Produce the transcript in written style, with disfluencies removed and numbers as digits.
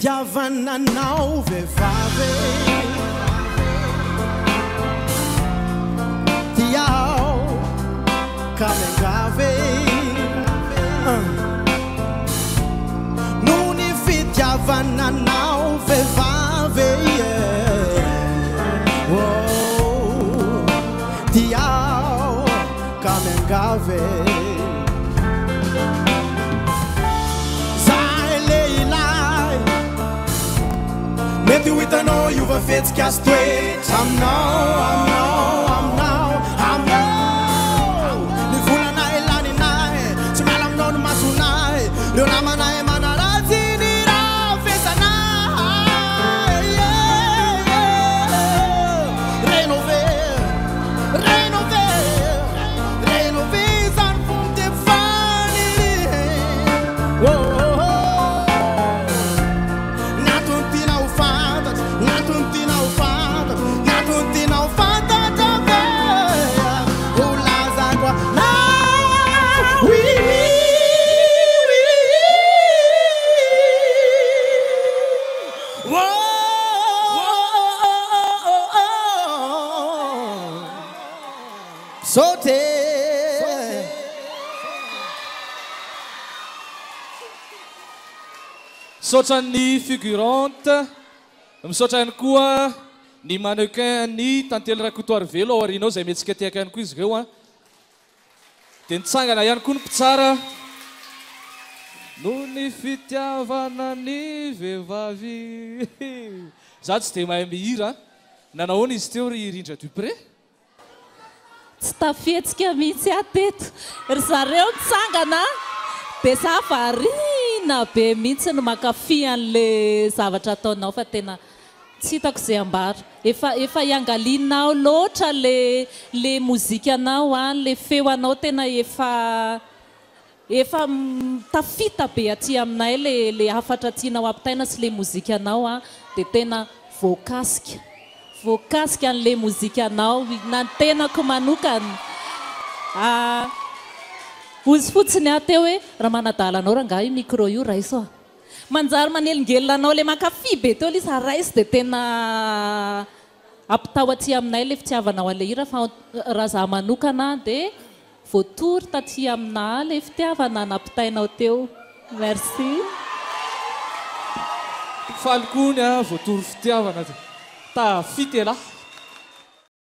fitiavana anao vehivavy Tia aho ka miangavy Noho ny fitiavana anao vehivavy Oh Tia aho ka miangavy Zahay lehilahy Mety ho hitanao hiova fihetsika sy toetra aminao, aminao, aminao, aminao Ny volanay laninay, tsy miala aminao ny masonay Reo namanay manaratsy ny rafesanay Renao ve, renao ve, renao ve izany fo miteny faniriana Oh, oh, oh. Ny antony tiana ho fantatra, ny antony tiana ho fantatra, ny antony tiana ho fantatra ve? Ho lazaiko anao, oui, oui, oui. Oh, oh, oh, oh. Sauter. Misaotra ny figurante, misaotra ihany koa ny mannequin an'i Tantely Rakotoarivelo ao aoriana ao izay mihetsika tehaka ihany koa izy ireo an. Dia nitsangana ihany koa ny mpitsara noho ny fitiavana ny vehivavy. Za tsy dia mahay mihira an. Nanahoana izy teo ry Rindra Dupré? Tsy tafihetsika mihitsy aho teto. Ry zareo nitsangana dia za variana be mihitsy no mankafy an'le zavatra ataonao fa tena tsy hitako ze ambara. Efa efa iangalianao loatra le le mozikanao an, le feo anao tena efa Efa tafita be aty aminay le le hafatra tianao ampitaina sy le mozikanao a de tena voakasika voakasika anle mozikanao na ny tenako manokana a hozy fotsiny aho teo hoe raha manadala anao rangahy io micro io raiso a manjary manelingelina anao le mankafy be teo le izy raiso de tena ampitao aty aminay le fitiavanao anle hira fa raha za manokana de Voatory taty aminà le fitiavana nampitainao teo. Merci. Faly koa ny ahy voatory fitiavana dia tafita elah.